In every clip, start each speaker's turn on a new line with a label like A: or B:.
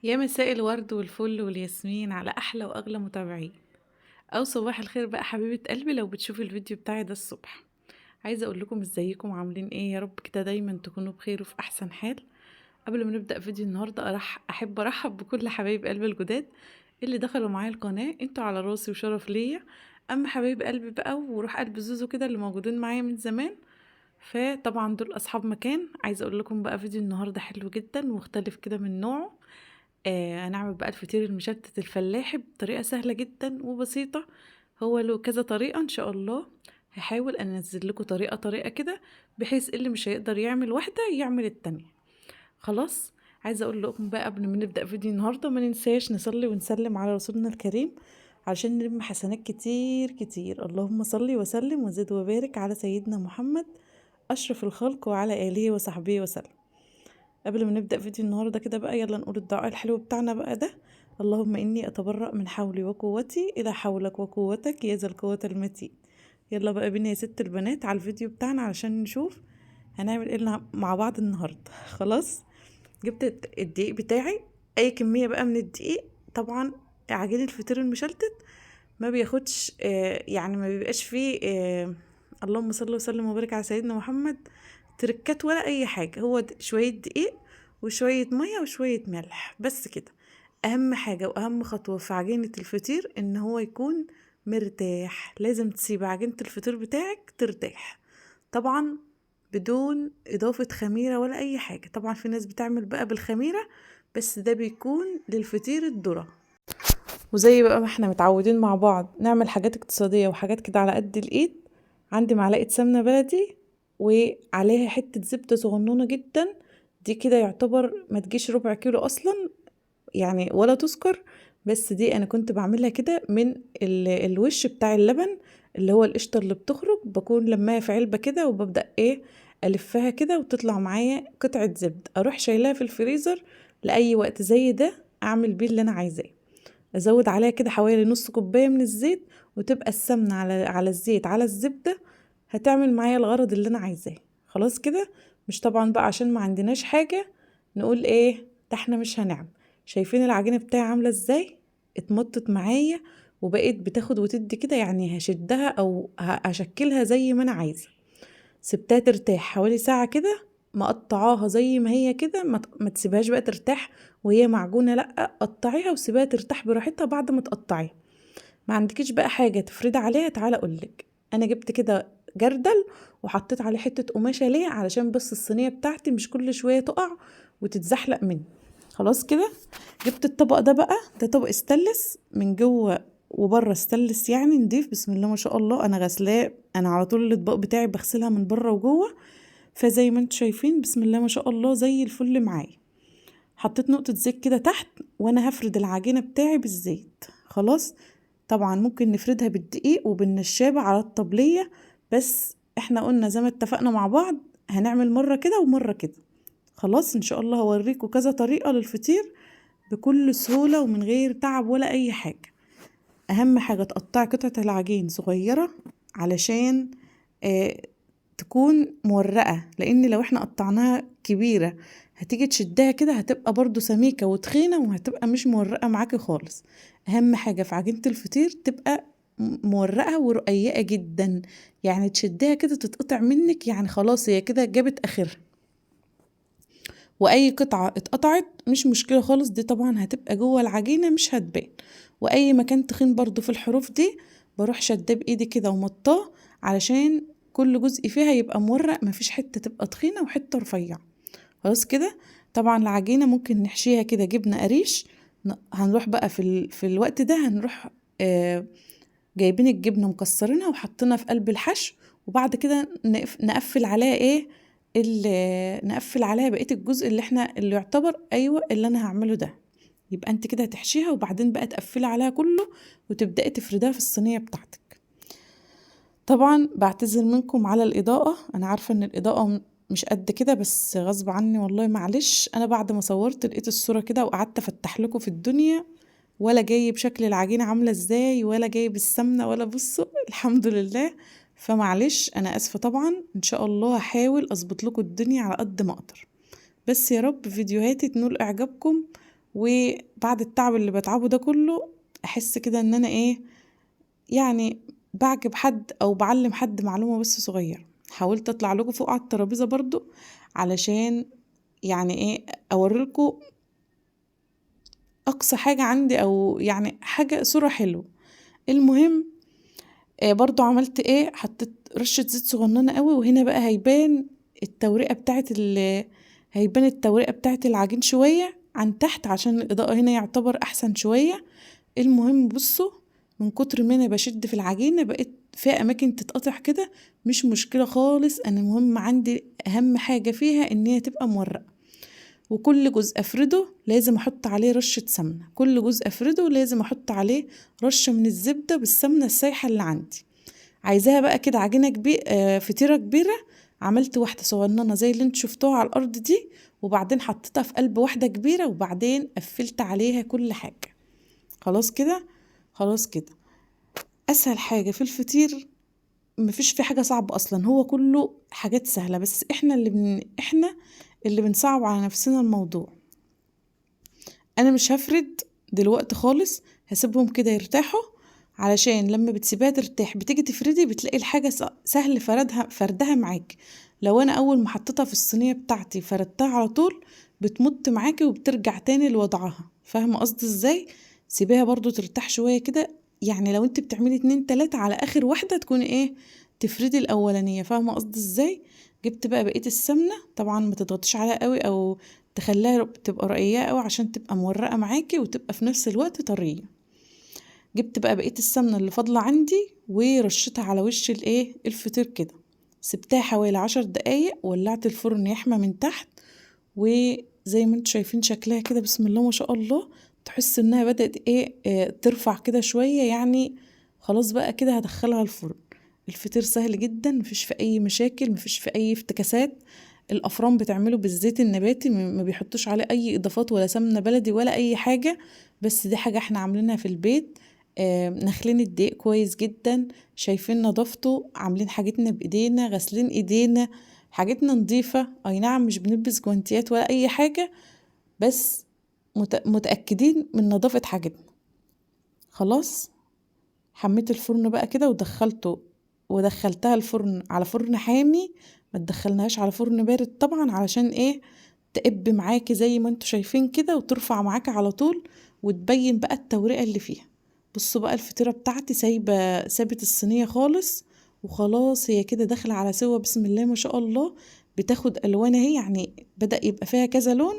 A: يا مساء الورد والفل والياسمين على أحلى وأغلى متابعين، أو صباح الخير بقى حبيبة قلبي لو بتشوفي الفيديو بتاعي ده الصبح. عايزة أقول لكم ازيكم عاملين ايه، يا رب كده دايما تكونوا بخير وفي أحسن حال. قبل ما نبدأ فيديو النهاردة أحب أرحب بكل حبايب قلبي الجداد اللي دخلوا معايا القناة، انتوا على راسي وشرف ليا. أما حبايب قلبي بقى وروح قلب زوزو كده اللي موجودين معايا من زمان، فطبعا دول أصحاب مكان. عايزة أقول لكم بقى فيديو النهاردة حلو جدا ومختلف كده من نوعه. هنعمل بقى الفطير المشلتت الفلاحي بطريقة سهلة جدا وبسيطة، هو له كذا طريقة إن شاء الله. هحاول أنزل لكم طريقة طريقة كده بحيث اللي مش هيقدر يعمل واحدة يعمل التانية. خلاص، عايزة أقول لكم بقى قبل ما نبدأ فيديو النهاردة ما ننساش نصلي ونسلم على رسولنا الكريم عشان نلم حسنات كتير كتير. اللهم صلي وسلم وزد وبارك على سيدنا محمد أشرف الخلق وعلى آله وصحبه وسلم. قبل ما نبدأ فيديو النهاردة كده بقى يلا نقول الدعاء الحلو بتاعنا بقى ده: اللهم إني أتبرأ من حولي وقوتي إلى حولك وقوتك يا ذا القوة المتين. يلا بقى بينا يا ست البنات على الفيديو بتاعنا علشان نشوف هنعمل ايه مع بعض النهاردة. خلاص، جبت الدقيق بتاعي، أي كمية بقى من الدقيق. طبعا عجين الفطير المشلتت ما بياخدش، يعني ما بيبقاش فيه، اللهم صل وسلم وبارك على سيدنا محمد، تركات ولا اي حاجة. هو شوية دقيق وشوية مية وشوية ملح بس كده. اهم حاجة واهم خطوة في عجينة الفطير ان هو يكون مرتاح. لازم تسيب عجينة الفطير بتاعك ترتاح، طبعا بدون اضافة خميرة ولا اي حاجة. طبعا في ناس بتعمل بقى بالخميرة، بس ده بيكون للفطير الذرة. وزي بقى ما احنا متعودين مع بعض نعمل حاجات اقتصادية وحاجات كده على قد الايد. عندي معلقة سمنة بلدي وعليها حتة زبدة صغنونة جدا، دي كده يعتبر ما تجيش ربع كيلو اصلا يعني ولا تذكر، بس دي انا كنت بعملها كده من الوش بتاع اللبن اللي هو القشطة اللي بتخرج، بكون لماها في علبة كده وببدأ الفها كده وتطلع معايا قطعة زبدة، اروح شايلاها في الفريزر لأي وقت زي ده اعمل بيه اللي انا عايزاه. ازود عليها كده حوالي نص كوباية من الزيت، وتبقى السمنة على الزيت على الزبدة، هتعمل معايا الغرض اللي انا عايزاه. خلاص كده، مش طبعا بقى عشان ما عندناش حاجة نقول ايه ده احنا مش هنعمل. شايفين العجينة بتاعي عاملة ازاي؟ اتمطت معايا وبقيت بتاخد وتدي كده، يعني هشدها او هشكلها زي ما انا عايزة. سبتها ترتاح حوالي ساعة كده، مقطعاها زي ما هي كده، ما تسيبهاش بقى ترتاح وهي معجونة، لا قطعيها وسيبها ترتاح براحتها بعد ما تقطعيها. ما عندكيش بقى حاجة تفردي عليها، تعالى اقولك. انا جبت كده جردل وحطيت عليه حتة قماشة ليه علشان بس الصينية بتاعتي مش كل شوية تقع وتتزحلق مني. خلاص كده، جبت الطبق ده بقى، ده طبق استانلس من جوه وبره استانلس يعني نضيف، بسم الله ما شاء الله. انا غسلاه، انا على طول الاطباق بتاعي بغسلها من بره وجوه، فزي ما انتم شايفين بسم الله ما شاء الله زي الفل معايا. حطيت نقطة زيت كده تحت وانا هفرد العجينة بتاعي بالزيت. خلاص، طبعا ممكن نفردها بالدقيق وبالنشابة على الطبلية، بس احنا قلنا زي ما اتفقنا مع بعض هنعمل مرة كده ومرة كده. خلاص، ان شاء الله هوريكم كذا طريقة للفطير بكل سهولة ومن غير تعب ولا اي حاجة. اهم حاجة تقطعي قطعة العجين صغيرة علشان تكون مورقة، لان لو احنا قطعناها كبيرة هتيجي تشدها كده هتبقى برضو سميكة وتخينة وهتبقى مش مورقة معاكي خالص. اهم حاجة في عجينة الفطير تبقى مورقة ورقيقة جدا، يعني تشدها كده تتقطع منك، يعني خلاص هي كده جابت اخرها. واي قطعة اتقطعت مش مشكلة خالص، دي طبعا هتبقى جوه العجينة مش هتبان. واي مكان تخين برضو في الحروف دي بروح شداه بايدي كده ومطاه علشان كل جزء فيها يبقى مورق، مفيش حتة تبقى تخينة وحتة رفيعة. خلاص كده، طبعا العجينة ممكن نحشيها كده جبنة قريش. هنروح بقى في الوقت ده هنروح، جايبين الجبنة مكسرينها وحطيناها في قلب الحشو، وبعد كده نقفل عليها ايه نقفل عليها بقية الجزء اللي احنا اللي يعتبر ايوه اللي انا هعمله ده. يبقى انت كده هتحشيها وبعدين بقى تقفلي عليها كله وتبدأي تفرديها في الصينية بتاعتك. طبعا بعتذر منكم على الإضاءة، انا عارفة ان الإضاءة مش قد كده، بس غصب عني والله معلش. انا بعد ما صورت لقيت الصورة كده وقعدت افتح لكم في الدنيا، ولا جايب شكل العجينة عاملة ازاي ولا جايب السمنة ولا بصوا الحمد لله. فمعلش انا اسفة طبعا، ان شاء الله هحاول اظبط لكم الدنيا على قد ما اقدر، بس يا رب فيديوهاتي تنول اعجابكم وبعد التعب اللي بتعبه ده كله احس كده ان انا ايه يعني بعجب حد او بعلم حد معلومة بس صغيرة. حاولت اطلع لكم فوق على الترابيزة برضو علشان يعني ايه اوريلكم اقصى حاجة عندي، او يعني حاجة صورة حلوة. المهم برضو عملت ايه، حطيت رشة زيت صغننة قوي، وهنا بقى هيبان التوريقة بتاعت هيبان التوريقة بتاعت العجين شوية عن تحت عشان الإضاءة هنا يعتبر أحسن شوية. المهم بصوا من كتر ما أنا بشد في العجينة بقيت فيها أماكن تتقطع كده، مش مشكلة خالص، أنا المهم عندي أهم حاجة فيها إن هي تبقى مورقة. وكل جزء أفرده لازم أحط عليه رشة سمنة، كل جزء أفرده لازم أحط عليه رشة من الزبدة بالسمنة السايحة اللي عندي. عايزاها بقى كده عجينة كبيرة، فطيرة كبيرة، عملت واحدة صغننة زي اللي انتوا شفتوها على الأرض دي، وبعدين حطيتها في قلب واحدة كبيرة، وبعدين قفلت عليها كل حاجة. خلاص كده، خلاص كده. أسهل حاجة في الفطير، مفيش في حاجة صعبة أصلا، هو كله حاجات سهلة، بس احنا اللي بنصعب على نفسنا الموضوع. أنا مش هفرد دلوقتي خالص، هسيبهم كده يرتاحوا، علشان لما بتسيبها ترتاح بتيجي تفردي بتلاقي الحاجة سهل فردها معاك. لو أنا أول ما حطيتها في الصينية بتاعتي فردتها على طول بتمط معاكي وبترجع تاني لوضعها، فاهمة قصدي ازاي؟ سيبيها برضو ترتاح شوية كده، يعني لو انت بتعملي 2 3 على آخر واحدة تكوني ايه تفردي الأولانية، فاهمة قصدي ازاي؟ جبت بقى بقية السمنة، طبعا ما تضغطيش عليها قوي أو تخليها تبقى رقيقة قوي عشان تبقى مورقة معاكي وتبقى في نفس الوقت طرية. جبت بقى بقية السمنة اللي فاضلة عندي ورشيتها على وش الايه الفطير كده، سبتها حوالي 10 دقايق، ولعت الفرن يحمى من تحت، وزي ما انتوا شايفين شكلها كده بسم الله ما شاء الله، تحس انها بدأت ايه، ترفع كده شوية، يعني خلاص بقى كده هدخلها الفرن. الفطير سهل جدا، مفيش في اي مشاكل، مفيش في اي افتكاسات. الافران بتعمله بالزيت النباتي، ما بيحطوش عليه اي اضافات ولا سمنة بلدي ولا اي حاجة، بس دي حاجة احنا عاملينها في البيت. نخلين الدقيق كويس جدا، شايفين نظافته، عاملين حاجتنا بايدينا، غاسلين ايدينا، حاجتنا نظيفة. اي نعم مش بنلبس جوانتيات ولا اي حاجة، بس متأكدين من نظافة حاجتنا. خلاص حميت الفرن بقى كده ودخلتها الفرن على فرن حامي، ما تدخلناهاش على فرن بارد طبعا، علشان ايه تقب معاكي زي ما انتوا شايفين كده وترفع معاكي على طول وتبين بقى التوريقة اللي فيها. بصوا بقى الفطيرة بتاعتي سابت الصينية خالص، وخلاص هي كده داخلة على سوا بسم الله ما شاء الله، بتاخد ألوان اهي، يعني بدأ يبقى فيها كذا لون.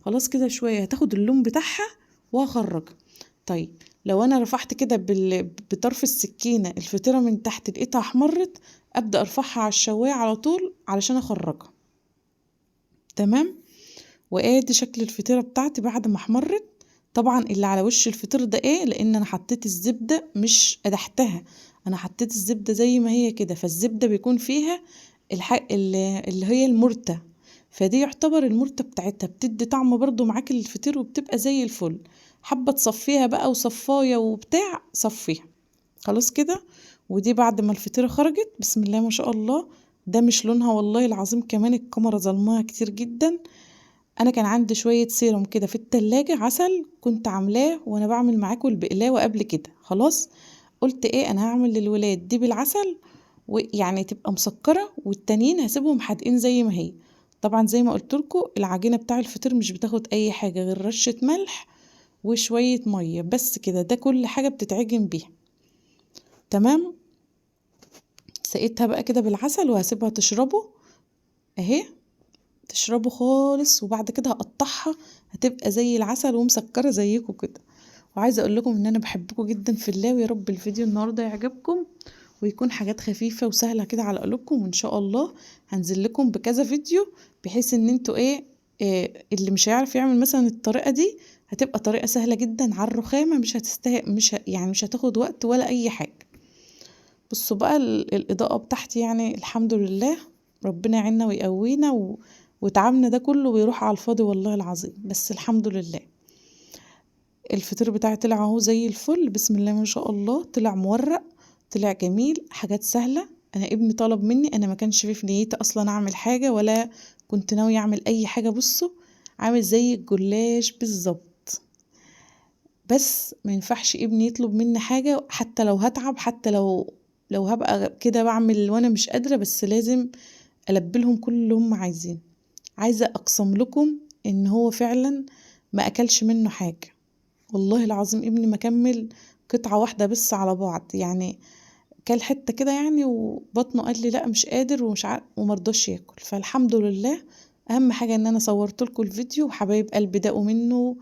A: خلاص كده شوية هتاخد اللون بتاعها وهخرجها. طيب لو انا رفعت كده بطرف السكينة الفطيرة من تحت لقيتها احمرت، ابدأ ارفعها على الشواية على طول علشان اخرجها. تمام. وادي شكل الفطيرة بتاعتي بعد ما احمرت. طبعا اللي على وش الفطير ده ايه، لان انا حطيت الزبدة مش قدحتها، انا حطيت الزبدة زي ما هي كده، فالزبدة بيكون فيها اللي هي المرتة، فدي يعتبر المرتة بتاعتها، بتدي طعم برضو معاك للفطير وبتبقى زي الفل. حابة تصفيها بقى وصفاية وبتاع صفيها. خلاص كده. ودي بعد ما الفطيرة خرجت بسم الله ما شاء الله، ده مش لونها والله العظيم، كمان الكاميرا ظلمها كتير جدا. انا كان عندي شوية سيرم كده في التلاجة عسل كنت عاملاه وانا بعمل معاكم البقلاوة قبل كده، خلاص قلت ايه انا هعمل للولاد دي بالعسل ويعني تبقى مسكرة، والتانيين هسيبهم حادقين زي ما هي. طبعا زي ما قلت لكم العجينة بتاع الفطير مش بتاخد اي حاجة غير رشة ملح وشوية مية بس كده، ده كل حاجة بتتعجن بيها. تمام. سقيتها بقى كده بالعسل وهسيبها تشربه اهي، تشربه خالص، وبعد كده هقطعها هتبقى زي العسل ومسكرة زيكم كده. وعايزة اقول لكم ان انا بحبكم جدا في الله، ويا رب الفيديو النهارده يعجبكم ويكون حاجات خفيفة وسهلة كده على قلوبكم. وان شاء الله هنزل لكم بكذا فيديو بحيث ان انتوا إيه اللي مش هيعرف يعمل مثلا الطريقة دي هتبقى طريقة سهلة جدا على الرخامة، مش هتستاهل، مش يعني مش هتاخد وقت ولا اي حاجة. بصوا بقى الإضاءة بتاعتي يعني الحمد لله، ربنا يعيننا ويقوينا وتعبنا ده كله بيروح على الفاضي والله العظيم، بس الحمد لله. الفطير بتاعي طلع اهو زي الفل بسم الله ما شاء الله، طلع مورق، طلع جميل، حاجات سهلة. انا ابني طلب مني، انا ما كانش في نيتي اصلا اعمل حاجة ولا كنت ناوية اعمل اي حاجة. بصوا عامل زي الجلاش بالظبط. بس ما ينفعش ابني يطلب مني حاجة، حتى لو هتعب، حتى لو هبقى كده بعمل وانا مش قادرة، بس لازم ألبي لهم كل اللي هم عايزينه. عايزة أقسم لكم إن هو فعلا ما أكلش منه حاجة، والله العظيم ابني ما كمل قطعة واحدة بس على بعض، يعني كل حتة كده يعني وبطنه قال لي لا مش قادر ومش عارف ومرضاش ياكل. فالحمد لله أهم حاجة إن أنا صورت لكم الفيديو، وحبايب قلبي داقوا منه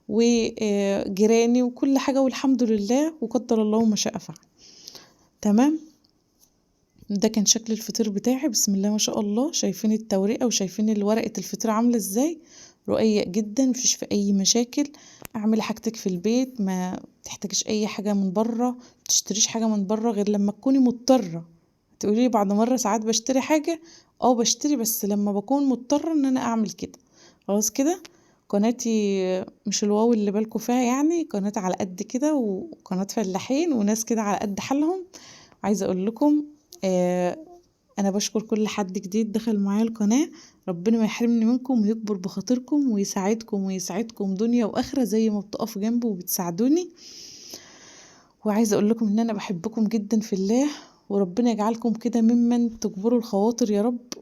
A: وجيراني وكل حاجة، والحمد لله وقدر الله ما شاء فعل. تمام، ده كان شكل الفطير بتاعي، بسم الله ما شاء الله. شايفين التوريقة وشايفين ورقة الفطير عاملة ازاي، رقيق جدا مفيش في اي مشاكل. اعملي حاجتك في البيت، ما تحتاجيش اي حاجة من بره، ما تشتريش حاجة من بره غير لما تكوني مضطرة. تقولي لي بعد مرة ساعات بشتري حاجة، بشتري بس لما بكون مضطرة ان انا اعمل كده. خلاص كده قناتي مش الواو اللي بالكوا فيها يعني، قناة على قد كده، وقناة فلاحين وناس كده على قد حالهم. عايزة اقول لكم انا بشكر كل حد جديد دخل معايا القناة، ربنا ما يحرمني منكم ويكبر بخاطركم ويساعدكم ويسعدكم دنيا واخرة زي ما بتقفوا جنبي وبتساعدوني. وعايزة اقول لكم ان انا بحبكم جدا في الله، وربنا يجعلكم كده ممن تجبروا الخواطر يا رب،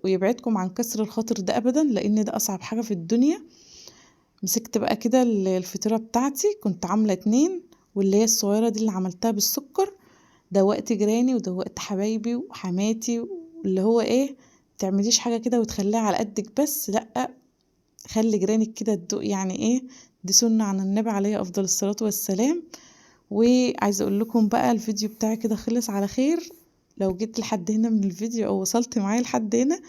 A: ويبعدكم عن كسر الخاطر ده ابدا، لان ده اصعب حاجة في الدنيا. مسكت بقى كده الفطيرة بتاعتي، كنت عاملة 2، واللي هي الصغيرة دي اللي عملتها بالسكر، دوقت جيراني ودوقت حبايبي وحماتي، اللي هو ايه، متعمليش حاجة كده وتخليها على قدك بس، لأ خلي جيرانك كده تدوق، يعني ايه، دي سنة عن النبي عليه افضل الصلاة والسلام. وعايزة اقول لكم بقى الفيديو بتاعي كده خلص على خير. لو جيت لحد هنا من الفيديو او وصلت معايا لحد هنا،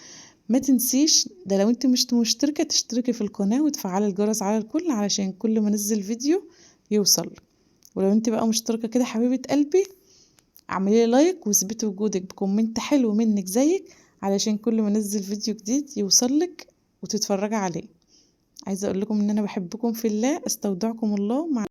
A: ما تنسيش ده لو انت مش مشتركة تشتركي في القناة وتفعلي الجرس على الكل علشان كل ما انزل فيديو يوصل. ولو انت بقى مشتركة كده حبيبة قلبي، اعملي like واثبتي وجودك ب comment حلو منك زيك علشان كل ما انزل فيديو جديد يوصلك وتتفرجي عليه. عايزة اقول لكم ان انا بحبكم في الله، استودعكم الله. مع